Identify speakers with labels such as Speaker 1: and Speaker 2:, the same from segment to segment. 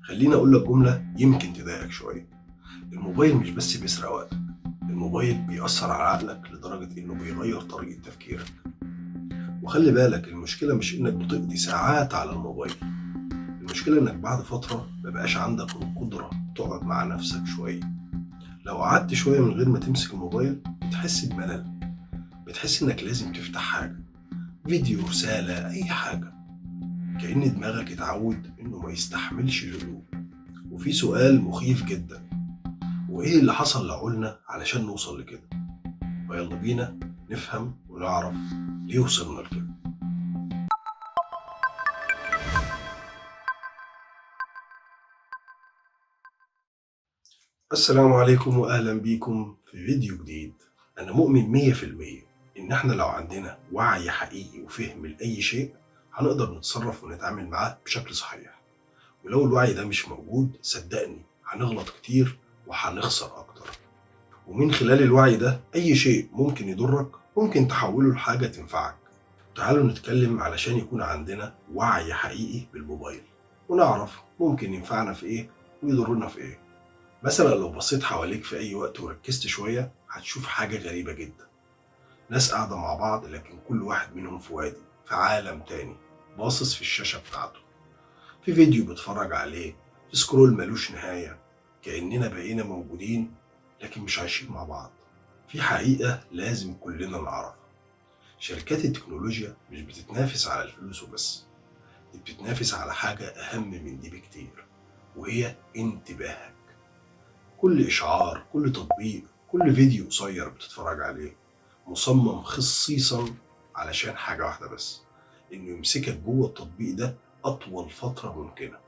Speaker 1: خليني أقول لك جملة يمكن تضايقك شوية. الموبايل مش بس بيسرق وقتك، الموبايل بيأثر على عقلك لدرجة إنه بيغير طريقة تفكيرك. وخلي بالك، المشكلة مش إنك بتقضي ساعات على الموبايل، المشكلة إنك بعد فترة مبقاش عندك القدرة تقعد مع نفسك شوية. لو قعدت شوية من غير ما تمسك الموبايل بتحس بملل، بتحس إنك لازم تفتح حاجة، فيديو، رسالة، أي حاجة، كأن دماغك اتعود إنه ما يستحملش الهدوء. وفي سؤال مخيف جدا، وإيه اللي حصل لعقولنا علشان نوصل لكده؟ فيلا بينا نفهم ونعرف ليه وصلنا لكده. السلام عليكم وأهلا بيكم في فيديو جديد. أنا مؤمن 100% إن إحنا لو عندنا وعي حقيقي وفهم لأي شيء هنقدر نتصرف ونتعامل معاه بشكل صحيح. ولو الوعي ده مش موجود صدقني هنغلط كتير وهنخسر أكتر. ومن خلال الوعي ده أي شيء ممكن يضرك ممكن تحوله لحاجة تنفعك. تعالوا نتكلم علشان يكون عندنا وعي حقيقي بالموبايل ونعرف ممكن ينفعنا في إيه ويضرنا في إيه. مثلا لو بصيت حواليك في أي وقت وركزت شوية هتشوف حاجة غريبة جدا، ناس قاعدة مع بعض لكن كل واحد منهم في وادي، في عالم تاني، باصص في الشاشة بتاعته، في فيديو بيتفرج عليه، في scroll ملوش نهاية. كأننا بقينا موجودين لكن مش عايشين مع بعض. في حقيقة لازم كلنا نعرفها، شركات التكنولوجيا مش بتتنافس على الفلوس وبس، دي بتتنافس على حاجة أهم من دي بكتير، وهي انتباهك. كل إشعار، كل تطبيق، كل فيديو قصير بتتفرج عليه مصمم خصيصا علشان حاجة واحدة بس، إنه يمسكك جوه التطبيق ده أطول فترة ممكنة.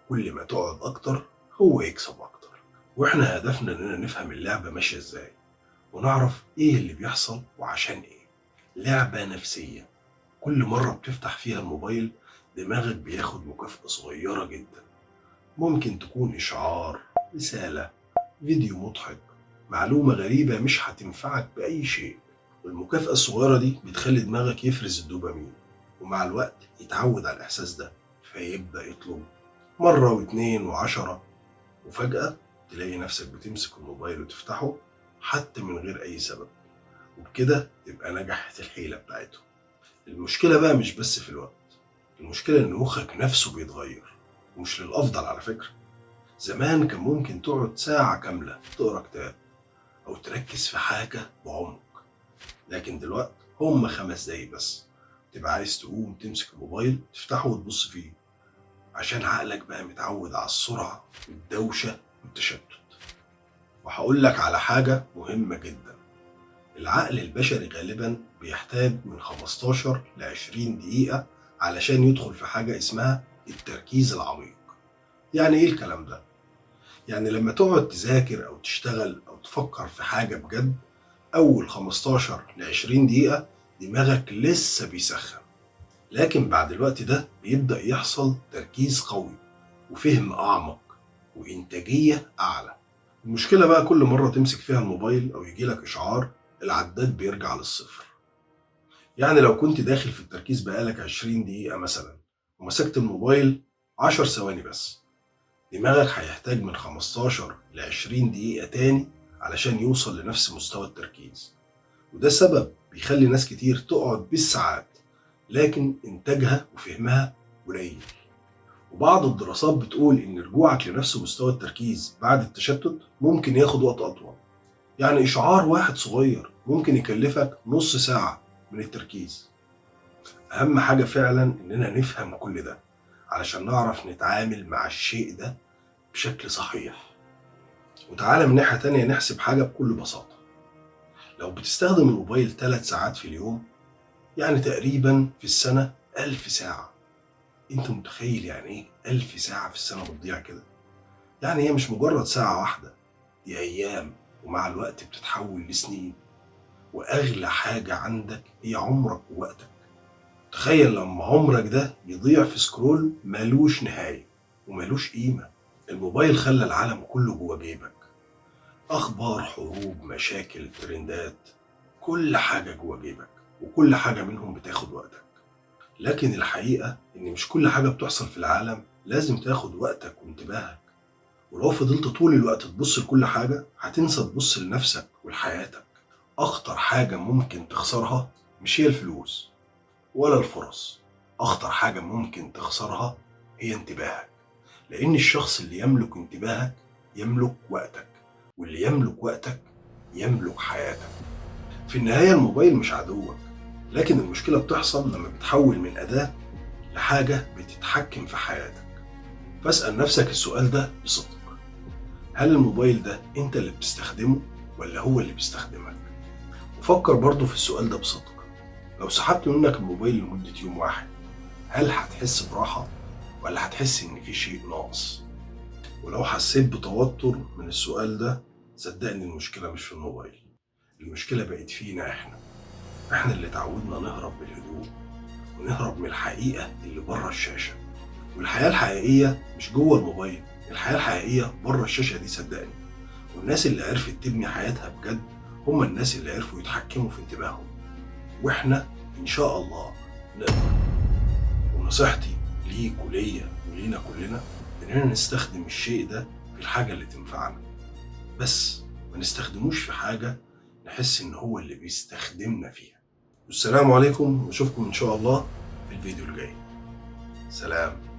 Speaker 1: كل ما تقعد أكتر هو يكسب أكتر. وإحنا هدفنا إننا نفهم اللعبة ماشية إزاي ونعرف إيه اللي بيحصل وعشان إيه. لعبة نفسية، كل مرة بتفتح فيها الموبايل دماغك بياخد مكافأة صغيرة جدا، ممكن تكون إشعار، رسالة، فيديو مضحك، معلومة غريبة مش هتنفعك بأي شيء. والمكافأة الصغيرة دي بتخلي دماغك يفرز الدوبامين، ومع الوقت يتعود على الإحساس ده، فيبدأ يطلب مرة واتنين وعشرة، وفجأة تلاقي نفسك بتمسك الموبايل وتفتحه حتى من غير أي سبب، وبكده تبقى نجحت الحيلة بتاعته. المشكلة بقى مش بس في الوقت، المشكلة إن مخك نفسه بيتغير، ومش للأفضل على فكرة. زمان كان ممكن تقعد ساعة كاملة تقرأ كتاب أو تركز في حاجة بعمق، لكن دلوقتي هم 5 دقايق بس تبقى عايز تقوم تمسك الموبايل تفتحه وتبص فيه، عشان عقلك بقى متعود على السرعة والدوشة والتشتت. وهقول لك على حاجة مهمة جدا، العقل البشري غالبا بيحتاج من 15 ل 20 دقيقة علشان يدخل في حاجة اسمها التركيز العميق. يعني ايه الكلام ده؟ يعني لما تقعد تذاكر أو تشتغل أو تفكر في حاجة بجد، أول 15 ل 20 دقيقة دماغك لسه بيسخن، لكن بعد الوقت ده بيبدأ يحصل تركيز قوي وفهم أعمق وإنتاجية أعلى. المشكلة بقى كل مرة تمسك فيها الموبايل أو يجيلك إشعار العداد بيرجع للصفر. يعني لو كنت داخل في التركيز بقالك 20 دقيقة مثلا ومسكت الموبايل 10 ثواني بس، دماغك هيحتاج من 15 ل 20 دقيقة تاني علشان يوصل لنفس مستوى التركيز. وده سبب بيخلي ناس كتير تقعد بالساعات لكن إنتاجها وفهمها قليل. وبعض الدراسات بتقول إن رجوعك لنفس مستوى التركيز بعد التشتت ممكن ياخد وقت أطول. يعني إشعار واحد صغير ممكن يكلفك نص ساعة من التركيز. أهم حاجة فعلا إننا نفهم كل ده علشان نعرف نتعامل مع الشيء ده بشكل صحيح. وتعالى من ناحية تانية نحسب حاجة بكل بساطة، لو بتستخدم الموبايل 3 ساعات في اليوم، يعني تقريبا في السنة 1000 ساعة. انت متخيل يعني ايه 1000 ساعة في السنة بتضيع كده؟ يعني هي مش مجرد ساعة واحدة، دي أيام، ومع الوقت بتتحول لسنين. وأغلى حاجة عندك هي عمرك ووقتك. تخيل لما عمرك ده يضيع في سكرول ملوش نهاية وملوش قيمة. الموبايل خلى العالم كله جوه جيبك، أخبار، حروب، مشاكل، ترندات، كل حاجة جوه جيبك، وكل حاجة منهم بتاخد وقتك. لكن الحقيقة إن مش كل حاجة بتحصل في العالم لازم تاخد وقتك وانتباهك، ولو فضلت طول الوقت تبص لكل حاجة هتنسى تبص لنفسك ولحياتك. أخطر حاجة ممكن تخسرها مش هي الفلوس ولا الفرص، أخطر حاجة ممكن تخسرها هي انتباهك، لأن الشخص اللي يملك انتباهك يملك وقتك، واللي يملك وقتك يملك حياتك. في النهاية الموبايل مش عدوك، لكن المشكلة بتحصل لما بتحول من أداة لحاجة بتتحكم في حياتك. فاسأل نفسك السؤال ده بصدق، هل الموبايل ده انت اللي بتستخدمه ولا هو اللي بيستخدمك؟ وفكر برضو في السؤال ده بصدق، لو سحبت منك الموبايل لمدة يوم واحد هل هتحس براحة ولا هتحس ان في شيء ناقص؟ ولو حسيت بتوتر من السؤال ده صدقني المشكلة مش في الموبايل، المشكلة بقت فينا احنا اللي تعودنا نهرب من الهدوء ونهرب من الحقيقة اللي بره الشاشة. والحياة الحقيقية مش جوه الموبايل، الحياة الحقيقية بره الشاشة دي صدقني. والناس اللي عرفت تبني حياتها بجد هم الناس اللي عرفوا يتحكموا في انتباههم، واحنا ان شاء الله نقدر. ونصيحتي ليك وليا ولينا كلنا اننا نستخدم الشيء ده في الحاجة اللي تنفعنا بس، ما نستخدموش في حاجة نحس ان هو اللي بيستخدمنا فيها. والسلام عليكم، واشوفكم ان شاء الله في الفيديو الجاي. سلام.